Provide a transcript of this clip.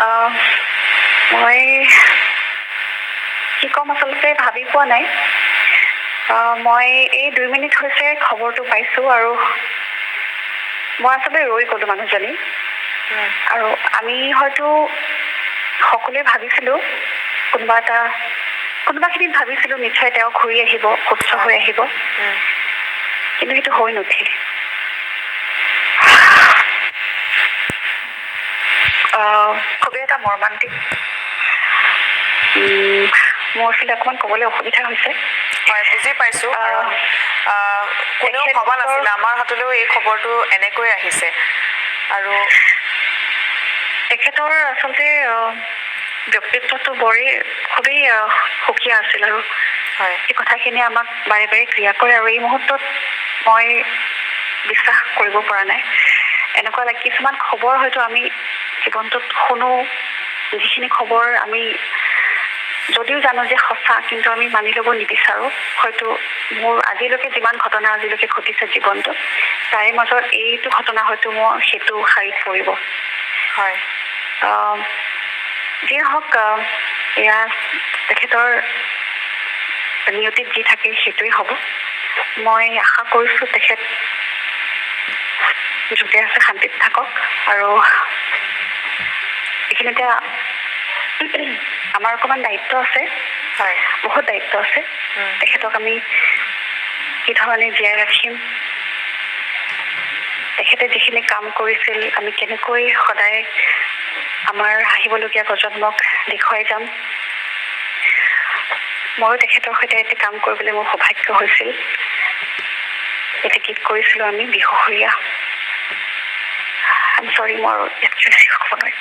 আহ, মই কি ক'ম আচলতে ভাবি পোৱা নাই। মই এই 2 মিনিট হৈছে খবৰটো পাইছোঁ আৰু মই আচলতে ৰৈ গ'লোঁ মানুহজনী। আৰু আমি হয়তো সকলোৱে ভাবিছিলোঁ, কোনোবা এটা কোনোবাখিনিত ভাবিছিলোঁ নিশ্চয় তেওঁ ঘূৰি আহিব, সুস্থ হৈ আহিব, কিন্তু সেইটো হৈ নুঠিল। খুবেই এটা মৰ্মান্তিক। মোৰ আচলতে অকণমান ক'বলৈ অসুবিধা হৈছে। হয়, বুজি পাইছোঁ, কাৰণ কোনেও ভবা নাছিলে আমাৰ হাতলৈও এই খবৰটো এনেকৈ আহিছে আৰু তেখেতৰ আচলতে ব্যক্তিত্বটো বৰেই খুবেই সুকীয়া আছিল আৰু সেই কথাখিনি আমাক বাৰে বাৰে ক্ৰিয়া কৰে। আৰু এই মুহূৰ্তত মই বিশ্বাস কৰিব পৰা নাই। এনেকুৱা লাগে, কিছুমান খবৰ হয়তো আমি জীৱনটোত শুনো, যিখিনি খবৰ আমি যদিও জানো যে সঁচা, কিন্তু আমি মানি ল'ব নিবিচাৰোঁ। হয়তো মোৰ আজিলৈকে যিমান ঘটনা আজিলৈকে ঘটিছে জীৱনটোত, তাৰে মাজত এইটো ঘটনা হয়তো মোৰ সেইটো শাৰীত পৰিব। যি নহওক, এয়া তেখেতৰ নিয়তিত যি থাকে সেইটোৱেই হ'ব। মই আশা কৰিছোঁ তেখেত য'তে আছে শান্তিত থাকক। আৰু এইখিনিতে আমাৰ অকণমান দায়িত্ব আছে, বহুত দায়িত্ব আছে। তেখেতক আমি কি ধৰণে জীয়াই ৰাখিম, তেখেতে যিখিনি কাম কৰিছিল আমি কেনেকৈ সদায় আমাৰ আহিবলগীয়া প্ৰজন্মক দেখুৱাই যাম। ময়ো তেখেতৰ সৈতে এটি কাম কৰিবলৈ মোৰ সৌভাগ্য হৈছিল। এটি গীত কৰিছিলোঁ আমি, বিহুসুৰীয়া। আই চৰি, মই আৰু ইয়াতকৈ বেছি ক'ব নোৱাৰিম।